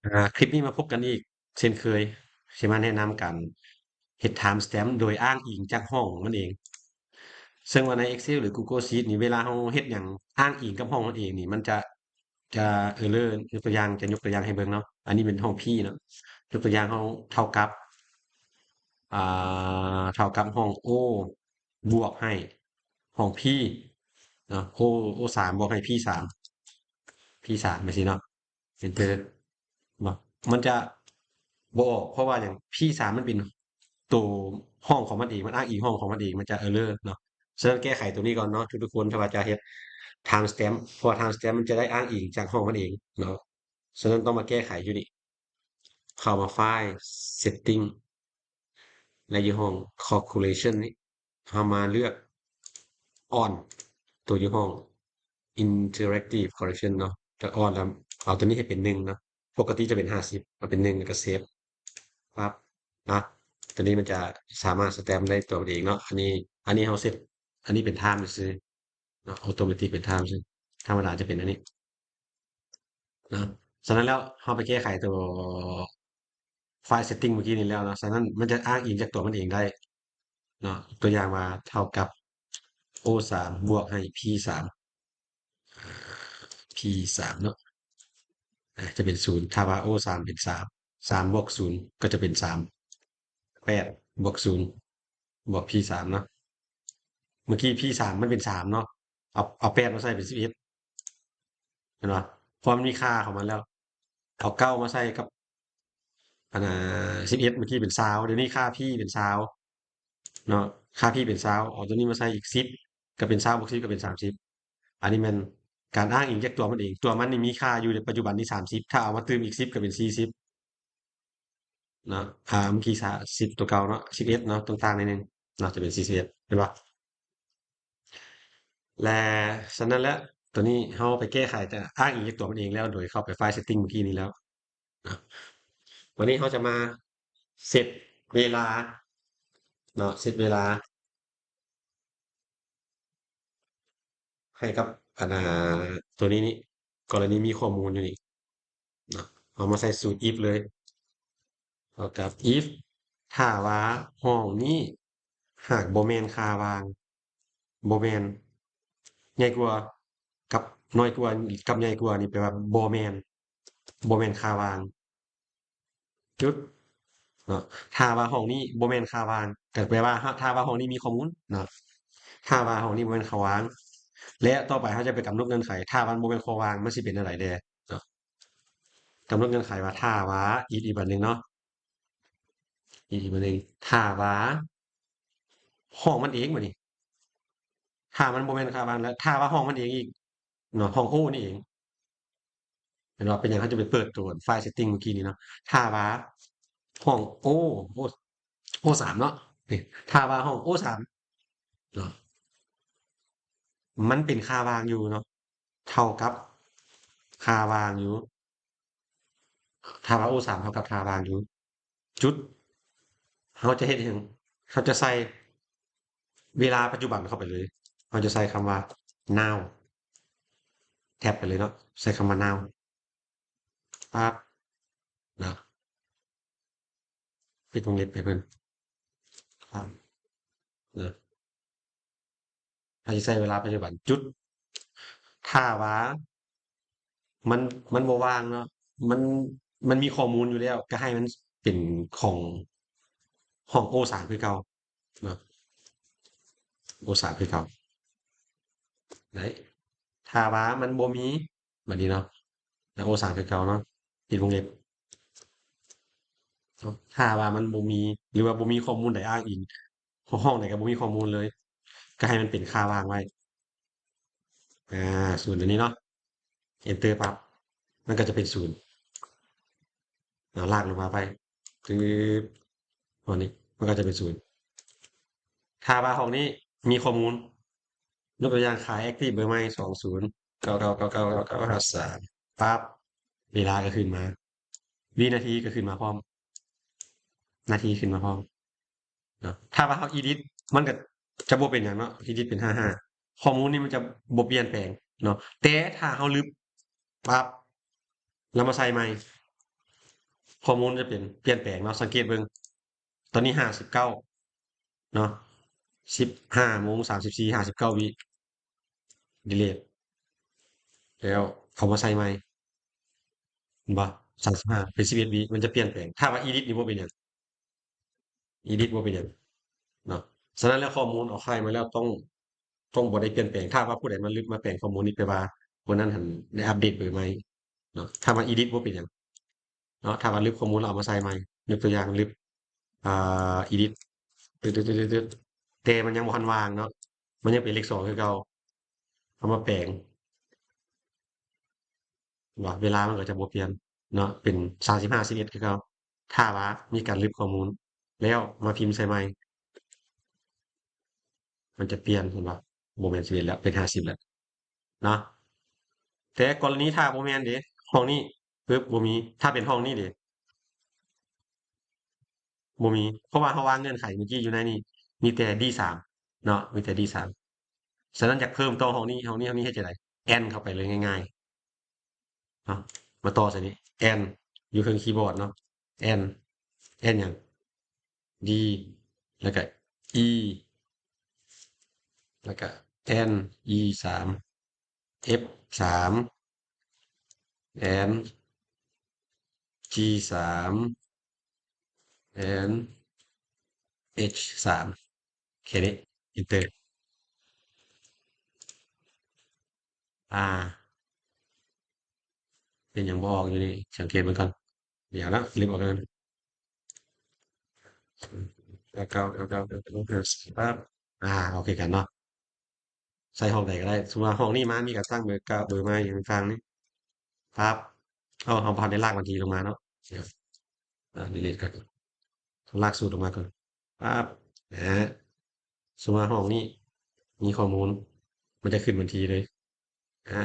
ອ່າ ຄລິບນີ້ມາພົບກັນອີກເຊັ່ນເຄີຍ ຊິມາແນະນຳການເຮັດ timestamp ໂດຍອ້າງອີງຈາກຫ້ອງມັນເອງ. ເຊິ່ງວ່າໃນ Excel ຫຼື Google Sheet ນີ້ ເວລາເຮົາເຮັດຫຍັງອ້າງອີງກັບຫ້ອງມັນເອງນີ້ ມັນຈະ ຈະ error. ຍົກຕົວຢ່າງ ຈະຍົກຕົວຢ່າງໃຫ້ເບິ່ງເນາະ. ອັນນີ້ເປັນຫ້ອງ P ເນາະ. ຍົກຕົວຢ່າງ ເຮົາເທົ່າກັບ ອ່າ ເທົ່າກັບຫ້ອງ O ບວກໃຫ້ຫ້ອງ P ເນາະ. O O ສາມ ບວກໃຫ້ P ສາມ P ສາມ ຈັ່ງຊີ້ເນາະ. Enter ເນາະ. ມັນຈະບໍ່ອອກ ເພາະວ່າຫຍັງ? P ສາມ ມັນເປັນໂຕຫ້ອງຂອງມັນເອງ ມັນອ້າງອີງຫ້ອງຂອງມັນເອງ ມັນຈະ error ເນາະ. ສະນັ້ນແກ້ໄຂໂຕນີ້ກ່ອນເນາະ ທຸກໆຄົນ ຖ້າວ່າຈະເຮັດ timestamp ເພາະວ່າ timestamp ມັນຈະໄດ້ອ້າງອີງຈາກຫ້ອງມັນເອງເນາະ. ສະນັ້ນຕ້ອງມາແກ້ໄຂຢູ່ນີ້ ເຂົ້າມາ File Setting ແລະ ຢູ່ຫ້ອງ Calculation ນີ້ ເຮົາມາເລືອກ On ໂຕຢູ່ຫ້ອງ Interactive Correction ເນາະ. ຈາກ On ແລ້ວເອົາໂຕນີ້ໃຫ້ເປັນໜຶ່ງເນາະ. ປົກກະຕິຈະເປັນຫ້າສິບ ເອົາເປັນໜຶ່ງ ແລ້ວກໍ Save ປັບເນາະ. ໂຕນີ້ມັນຈະສາມາດ stamp ໄດ້ຕົວມັນເອງເນາະ. ອັນນີ້ ອັນນີ້ເຮົາເຊັດ ອັນນີ້ເປັນ time ຊື່ໆເນາະ. Automatic ເປັນ time ຊື່ ທຳມະດາຈະເປັນອັນນີ້ ເນາະ. ສະນັ້ນແລ້ວ ເຮົາໄປແກ້ໄຂຕົວ File Setting ເມື່ອກີ້ນີ້ແລ້ວເນາະ. ສະນັ້ນມັນຈະອ້າງອີງຈາກຕົວມັນເອງໄດ້ເນາະ. ຕົວຢ່າງວ່າເທົ່າກັບ O ສາມ ບວກໃຫ້ P ສາມ P ສາມເນາະ ຈະເປັນສູນ. ຖ້າວ່າ O ສາມ ເປັນສາມ ສາມ ບວກ ສູນ ກໍຈະເປັນສາມ ແປດ ບວກ ສູນ ບວກ P ສາມເນາະ. ເມື່ອກີ້ P ສາມ ມັນເປັນສາມເນາະ. ເອົາ ເອົາ ແປດ ມາໃສ່ເປັນ ສິບເອັດ ເຫັນບໍ່? ເພາະມັນມີຄ່າຂອງມັນແລ້ວ. ເອົາ ເກົ້າ ມາໃສ່ກັບ ອັນນ່າ ສິບເອັດ ເມື່ອກີ້ເປັນ ຊາວ ດຽວນີ້ຄ່າ P ເປັນ ຊາວ ເນາະ. ຄ່າ P ເປັນ ຊາວ ເອົາໂຕນີ້ມາໃສ່ອີກ ສິບ ກໍເປັນ ຊາວ ບວກ ສິບ ກໍເປັນ ສາມສິບ. ອັນນີ້ແມ່ນການອ້າງອີງຈາກຕົວມັນເອງ. ຕົວມັນນີ້ມີຄ່າຢູ່ໃນປັດຈຸບັນນີ້ ສາມສິບ ຖ້າເອົາມາຕື່ມອີກ ສິບ ກໍເປັນ ສີ່ສິບ ເນາະ. ອ່າ ເມື່ອກີ້ ສາມສິບ ຕົວເກົ່າເນາະ ສິບເອັດ ເນາະ ຕົງຕ່າງໜ້ອຍໜຶ່ງເນາະ ຈະເປັນ ສີ່ສິບເອັດ ເຫັນບໍ່? ແລະ ສະນັ້ນແຫຼະ ຕົວນີ້ເຮົາໄປແກ້ໄຂ ຈາກອ້າງອີງຈາກຕົວມັນເອງແລ້ວ ໂດຍເຂົ້າໄປ File Setting ເມື່ອກີ້ນີ້ແລ້ວເນາະ. ວັນນີ້ເຮົາຈະມາເຊັດເວລາເນາະ ເຊັດເວລາ ໃຫ້ກັບ ອັນນ່າ ຕົວນີ້ນີ້ ກໍລະນີມີຂໍ້ມູນຢູ່ນີ້ເນາະ. ເຮົາມາໃສ່ສູດ if ເລີຍ ເທົ່າກັບ if ຖ້າວ່າຫ້ອງນີ້ຫາກບໍ່ແມ່ນຄ່າວ່າງ ບໍ່ແມ່ນ ໃຫຍ່ກວ່າ ກັບ ນ້ອຍກວ່າ ກັບ ໃຫຍ່ກວ່າ ນີ້ແປວ່າບໍ່ແມ່ນ ບໍ່ແມ່ນຄ່າວ່າງ ຈຸດເນາະ. ຖ້າວ່າຫ້ອງນີ້ບໍ່ແມ່ນຄ່າວ່າງ ກໍແປວ່າ ຖ້າ ຖ້າວ່າຫ້ອງນີ້ມີຂໍ້ມູນເນາະ. ຖ້າວ່າຫ້ອງນີ້ບໍ່ແມ່ນຂ້ອງວ່າງ ແລະ ຕໍ່ໄປເຮົາຈະໄປກຳນົດເງື່ອນໄຂ ຖ້າມັນບໍ່ແມ່ນຂ້ອງວ່າງ ມັນຊິເປັນແນວໃດແດ່ເນາະ. ກຳນົດເງື່ອນໄຂວ່າ ຖ້າວ່າ ອີກ ອີກບາດໜຶ່ງເນາະ ອີກ ອີກບາດໜຶ່ງ ຖ້າວ່າຫ້ອງມັນເອງ ບາດນີ້ ຖ້າມັນບໍ່ແມ່ນຄ່າວ່າງ ແລະ ຖ້າວ່າຫ້ອງມັນເອງອີກເນາະ ຫ້ອງ O ນີ້ເອງ ເຫັນບໍ່? ເປັນຫຍັງເຮົາຈະໄປເປີດໂຕ File Setting ເມື່ອກີ້ນີ້ເນາະ. ຖ້າວ່າຫ້ອງ O O O ສາມເນາະ ນີ້ ຖ້າວ່າຫ້ອງ O ສາມເນາະ ມັນເປັນຄ່າວ່າງຢູ່ເນາະ ເທົ່າກັບຄ່າວ່າງຢູ່ ຖ້າວ່າ O ສາມ ເທົ່າກັບຄ່າວ່າງຢູ່ ຈຸດ ເຮົາຈະເຮັດຫຍັງ? ເຮົາຈະໃສ່ເວລາປັດຈຸບັນເຂົ້າໄປເລີຍ. ເຮົາຈະໃສ່ຄຳວ່າ now ແທັບໄປເລີຍເນາະ ໃສ່ຄຳວ່າ now ປັບ ເນາະ ປິດວົງເລັບໃຫ້ເພິ່ນ ປັບ ເນາະ. ເຮົາຊິໃຊ້ເວລາປັດຈຸບັນ ຈຸດ ຖ້າວ່າມັນ ມັນບໍ່ວ່າງເນາະ ມັນ ມັນມີຂໍ້ມູນຢູ່ແລ້ວ ກໍໃຫ້ມັນເປັນຂອງຫ້ອງ O ສາມ ຄືເກົ່າເນາະ O ສາມ ຄືເກົ່າ ໄດ້. ຖ້າວ່າມັນບໍ່ມີ ບາດນີ້ເນາະ O ສາມ ຄືເກົ່າເນາະ ປິດວົງເລັບ. ຖ້າວ່າມັນບໍ່ມີ ຫຼືວ່າບໍ່ມີຂໍ້ມູນໃດອ້າງອີງ ຫ້ອງໃດກໍບໍ່ມີຂໍ້ມູນເລີຍ ກໍໃຫ້ມັນເປັນຄ່າວ່າງໄວ້ ອາ ສູນ ອັນນີ້ເນາະ Enter ປັບ ມັນກໍຈະເປັນສູນ ເນາະ ລາກລົງມາໄປ ຕຶບ ຫ້ອງນີ້ ມັນກໍຈະເປັນສູນ. ຖ້າວ່າຫ້ອງນີ້ມີຂໍ້ມູນ ຍົກຕົວຢ່າງ ຄ່າ active ເບີໃໝ່ ສອງສູນ ເກົ້າເກົ້າເກົ້າເກົ້າເກົ້າເກົ້າຫ້າສາມ ປັບ ເວລາກໍຂຶ້ນມາ ວິນາທີກໍຂຶ້ນມາພ້ອມ ນາທີຂຶ້ນມາພ້ອມເນາະ. ຖ້າວ່າເຮົາ edit ມັນກໍຈະບໍ່ເປັນຫຍັງເນາະ edit ເປັນຫ້າຫ້າ ຂໍ້ມູນນີ້ມັນຈະບໍ່ປ່ຽນແປງເນາະ. ແຕ່ຖ້າເຮົາລຶບປັບ ແລ້ວມາໃສ່ໃໝ່ ຂໍ້ມູນຈະເປັນປ່ຽນແປງເນາະ. ສັງເກດເບິ່ງ ຕອນນີ້ຫ້າສິບເກົ້າເນາະ ສິບຫ້າໂມງສາມສິບສີ່ ຫ້າສິບເກົ້າວິ delete ແລ້ວເອົາມາໃສ່ໃໝ່ ເຫັນບໍ່? ສາມສິບຫ້າ ເປັນສິບເອັດວິ ມັນຈະປ່ຽນແປງ. ຖ້າວ່າ edit ນີ້ບໍ່ເປັນຫຍັງ edit ບໍ່ເປັນຫຍັງເນາະ. ສະນັ້ນແລ້ວ ຂໍ້ມູນເອົາໃສ່ມາແລ້ວຕ້ອງ ຕ້ອງບໍ່ໄດ້ປ່ຽນແປງ. ຖ້າວ່າຜູ້ໃດມາລຶບມາແປງຂໍ້ມູນນີ້ ແປວ່າຄົນນັ້ນຫັ້ນໄດ້ອັບເດດເບີໃໝ່ເນາະ. ຖ້າວ່າ edit ບໍ່ເປັນຫຍັງເນາະ. ຖ້າວ່າລຶບຂໍ້ມູນແລ້ວເອົາມາໃສ່ໃໝ່ ຍົກຕົວຢ່າງລຶບ ອ່າ edit ຕຶດໆໆໆ ແຕ່ມັນຍັງບໍ່ທັນວ່າງເນາະ ມັນຍັງເປັນເລກສອງຄືເກົ່າ ເອົາມາແປງ ວ່າເວລາມັນກໍຈະບໍ່ປ່ຽນເນາະ ເປັນສາມສິບຫ້າ ສິບເອັດຄືເກົ່າ. ຖ້າວ່າມີການລຶບຂໍ້ມູນແລ້ວມາພິມໃສ່ໃໝ່ ມັນຈະປ່ຽນ ເຫັນບໍ່? ບໍ່ແມ່ນສິບເອັດແລ້ວ ເປັນຫ້າສິບແລ້ວເນາະ. ແຕ່ກໍລະນີຖ້າບໍ່ແມ່ນເດ ຫ້ອງນີ້ປຶບ ບໍ່ມີ. ຖ້າເປັນຫ້ອງນີ້ເດ ບໍ່ມີ ເພາະວ່າເຮົາວາງເງື່ອນໄຂເມື່ອກີ້ຢູ່ໃນນີ້ ມີແຕ່ D ສາມເນາະ ມີແຕ່ D ສາມ. ສະນັ້ນຢາກເພີ່ມຕໍ່ຫ້ອງນີ້ ຫ້ອງນີ້ ຫ້ອງນີ້ເຮັດຈັ່ງໃດ? N ເຂົ້າໄປເລີຍ ງ່າຍໆເນາະ. ມາຕໍ່ໃສ່ນີ້ N ຢູ່ເທິງຄີບອດເນາະ N N ຫຍັງ? D ແລ້ວກະ E ແລ້ວກະ N E ສາມ F ສາມ N G ສາມ N H ສາມ ແຄ່ນີ້ Enter. ອ່າ ເປັນຫຍັງບໍ່ອອກຢູ່ນີ້? ສັງເກດເບິ່ງກ່ອນ. ດຽວນະ ລຶບອອກກ່ອນ. ເກົ້າເກົ້າ ເກົ້າເກົ້າ ເກົ້າເກົ້າ ປັບ ອ່າ ໂອເຄກັນເນາະ. ໃສ່ຫ້ອງໃດກໍໄດ້. ສົມມຸດວ່າຫ້ອງນີ້ມາ ມີການຕັ້ງເບີເກົ່າ ເບີໃໝ່ຢູ່ຂ້າງໆນີ້ ປັບ. ເອົາ ເຮົາບໍ່ທັນໄດ້ລາກບັນທີລົງມາເນາະ. ດຽວ ອ່າ delete ກ່ອນ. ລາກສູດອອກມາກ່ອນ ປັບ. ອ່າ ສົມມຸດວ່າຫ້ອງນີ້ມີຂໍ້ມູນ ມັນຈະຂຶ້ນບັນທີເລີຍ. ອ່າ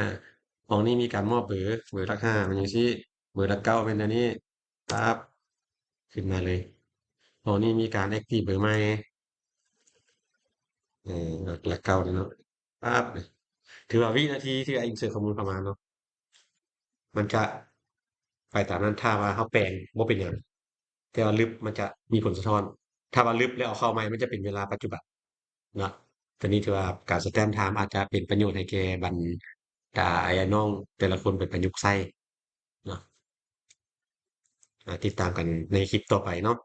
ຫ້ອງນີ້ມີການມອບເບີ ເບີຫຼັກຫ້າແມ່ນຈັ່ງຊີ້ ເບີຫຼັກເກົ້າແມ່ນແນວນີ້ ປັບ ຂຶ້ນມາເລີຍ. ຫ້ອງນີ້ມີການ active ເບີໃໝ່ ເອີ ຫຼັກເກົ້ານີ້ເນາະ ປັບ. ຖືວ່າວິນາທີທີ່ insert ຂໍ້ມູນເຂົ້າມາເນາະ ມັນຈະໄປຕາມນັ້ນ. ຖ້າວ່າເຮົາແປງບໍ່ເປັນຫຍັງ ແຕ່ວ່າລຶບມັນຈະມີຜົນສະທ້ອນ. ຖ້າວ່າລຶບແລ້ວເອົາເຂົ້າໃໝ່ ມັນຈະເປັນເວລາປັດຈຸບັນເນາະ. ຕົວນີ້ຖືວ່າການ stamp time ອາດຈະເປັນປະໂຫຍດໃຫ້ແກ່ບັນດາອ້າຍນ້ອງແຕ່ລະຄົນໄປປະຍຸກໃຊ້ເນາະ. ອ່າ ຕິດຕາມກັນໃນຄລິບຕໍ່ໄປເນາະ.